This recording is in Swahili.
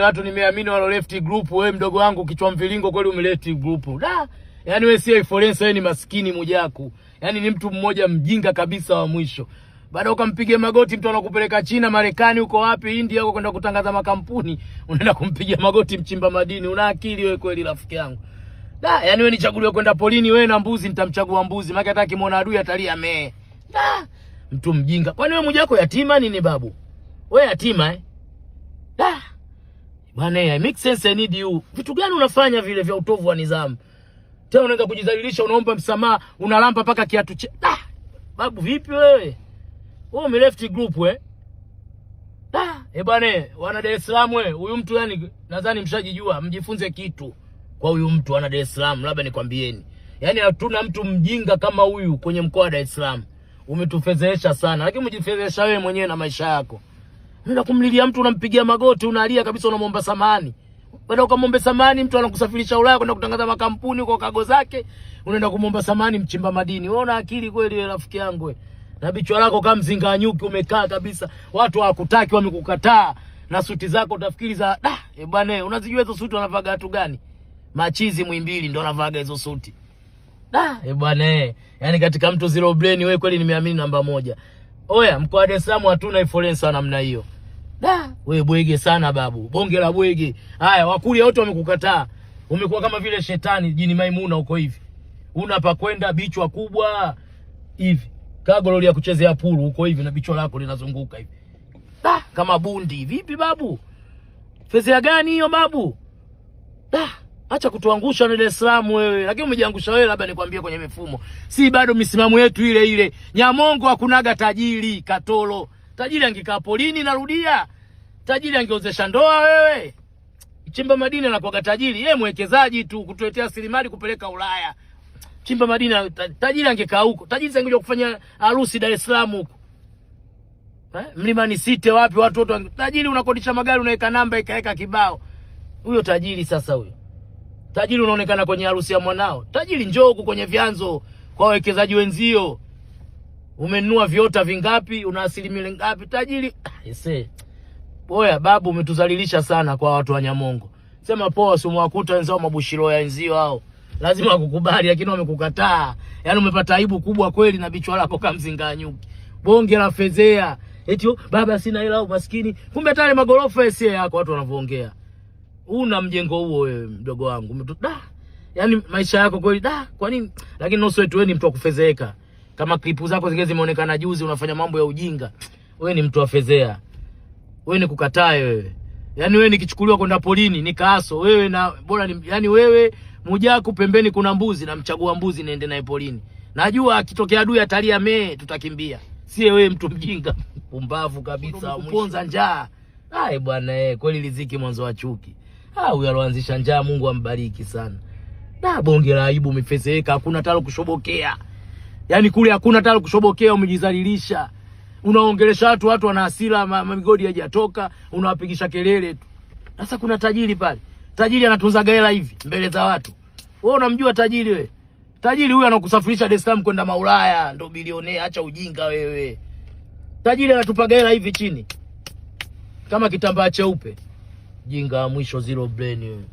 Watu nimeamini walo left group. Wewe mdogo wangu kichwa mviringo kweli umeleft group. Da. Yaani wewe sio influencer, wewe ni maskini Mujaku. Yaani ni mtu mmoja mjinga kabisa wa mwisho. Baada ukampiga magoti mtu anakupeleka China, Marekani, huko wapi, India huko kwenda kutangaza makampuni, unaenda kumpiga magoti mchimba madini. Una akili wewe kweli rafiki yangu? Da, yaani wewe nichaguliwe kwenda polini wewe na mbuzi, nitamchagua mbuzi. Maana hata akimwona adui atalia mee. Da, mtu mjinga. Kwani wewe Mujaku yatima nini babu? Wewe yatima eh? Da. Bwana, I make sense, I need you. Vitu gani unafanya vile vya utovu wa nidhamu? Tena unaanza kujidhalilisha, unaomba msamaha, unalamba mpaka kiatu che. Da! Babu vipi wewe? Wewe ume left group eh? Da, eh bwana, wana Dar es Salaam wewe, huyu mtu yani nadhani mshajijua, mjifunze kitu kwa huyu mtu wana Dar es Salaam, labda nikwambieni. Yaani hatuna mtu mjinga kama huyu kwenye mkoa wa Dar es Salaam. Umetufedhehesha sana, lakini umejifedhehesha wewe mwenyewe na maisha yako. Unaenda kumlilia mtu, unampigia magoti, unalia kabisa, unamwomba samahani. Baada ukamwombe samahani, mtu anakusafirisha Ulaya kwenda kutangaza makampuni kwa kago zake, unaenda kumwomba samahani mchimba madini. Wewe una akili kweli wewe rafiki yangu wewe? Na bichwa lako kama mzinga nyuki umekaa kabisa. Watu hawakutaki, wamekukataa. Na suti zako utafikiri za da, eh bwana, unazijua hizo suti wanavaga watu gani? Machizi Muhimbili ndio wanavaga hizo suti. Da, eh bwana, yaani katika mtu zero brain wewe kweli nimeamini namba moja. Oya, mkoa wa Dar es Salaam hatuna influencer namna hiyo. Da, we bwege sana babu. Bonge la bwege. Haya, Wakuria wote wamekukataa. Umekuwa kama vile shetani jini Maimuna uko hivi. Una pa kwenda, bichwa kubwa hivi. Kagololi ya kuchezea puru uko hivi na bichwa lako linazunguka hivi. Da, kama bundi. Vipi babu? Fezea gani hiyo babu? Da, acha kutuangusha na Dar es Salaam wewe. Lakini umejiangusha wewe, labda nikwambie kwenye mifumo. Si bado misimamo yetu ile ile. Nyamongo hakunaga tajiri katolo. Tajiri angekaa polini, narudia. Tajiri angeozesha ndoa wewe. Chimba madini anakuwaga tajiri, yeye mwekezaji tu kutuletea rasilimali kupeleka Ulaya. Chimba madini tajiri angekaa huko. Tajiri angekuja kufanya harusi Dar es Salaam huko. Eh? Mlimani City wapi watu wote tajiri unakodisha magari unaweka namba ikaweka kibao. Huyo tajiri sasa huyo. Tajiri unaonekana kwenye harusi ya mwanao. Tajiri njoo huku kwenye vyanzo kwa wawekezaji wenzio. Umenunua viota vingapi? Una asilimia ngapi? Tajiri ese. Boya babu, umetuzalilisha sana kwa watu wa Nyamongo. Sema poa, si umewakuta wenzao mabushiro ya wenzio hao. Lazima wakukubali, lakini wamekukataa. Yaani umepata aibu kubwa kweli na bichwa lako kama mzinga nyuki. Bonge la fezea. Eti oh, baba sina hela au maskini. Kumbe hata yale magorofa sio yako watu wanavyoongea. Una mjengo huo wewe mdogo wangu. Da. Yaani maisha yako kweli da, kwa nini? Lakini nusu wetu wewe ni mtu wa kufezeeka. Kama klipu zako zingine zimeonekana juzi unafanya mambo ya ujinga. Wewe ni mtu wa fezea. Wewe ni kukatae wewe. Yaani wewe nikichukuliwa kwenda polini nikaaso wewe na bora ni, yaani wewe Mujaku pembeni kuna mbuzi na mchagua mbuzi niende naye polini. Najua akitokea adui atalia mee tutakimbia. Sie wewe mtu mjinga pumbavu kabisa kuponza njaa. Ai bwana eh, kweli riziki mwanzo wa chuki. Ah, huyu aloanzisha njaa Mungu ambariki sana. Na bonge la aibu umefezeeka, hakuna talo kushobokea. Yaani kule hakuna talo kushobokea, umejizalilisha. Unaongelesha watu, watu wana hasira, migodi haijatoka, unawapigisha kelele tu. Sasa kuna tajiri pale. Tajiri anatunza hela hivi mbele za watu. Wewe unamjua tajiri wewe? Tajiri huyu anakusafirisha Dar es Salaam kwenda Maulaya, ndo bilionea. Acha ujinga wewe. Tajiri anatupaga hela hivi chini kama kitambaa cheupe. Jinga wa mwisho, zero brain wewe.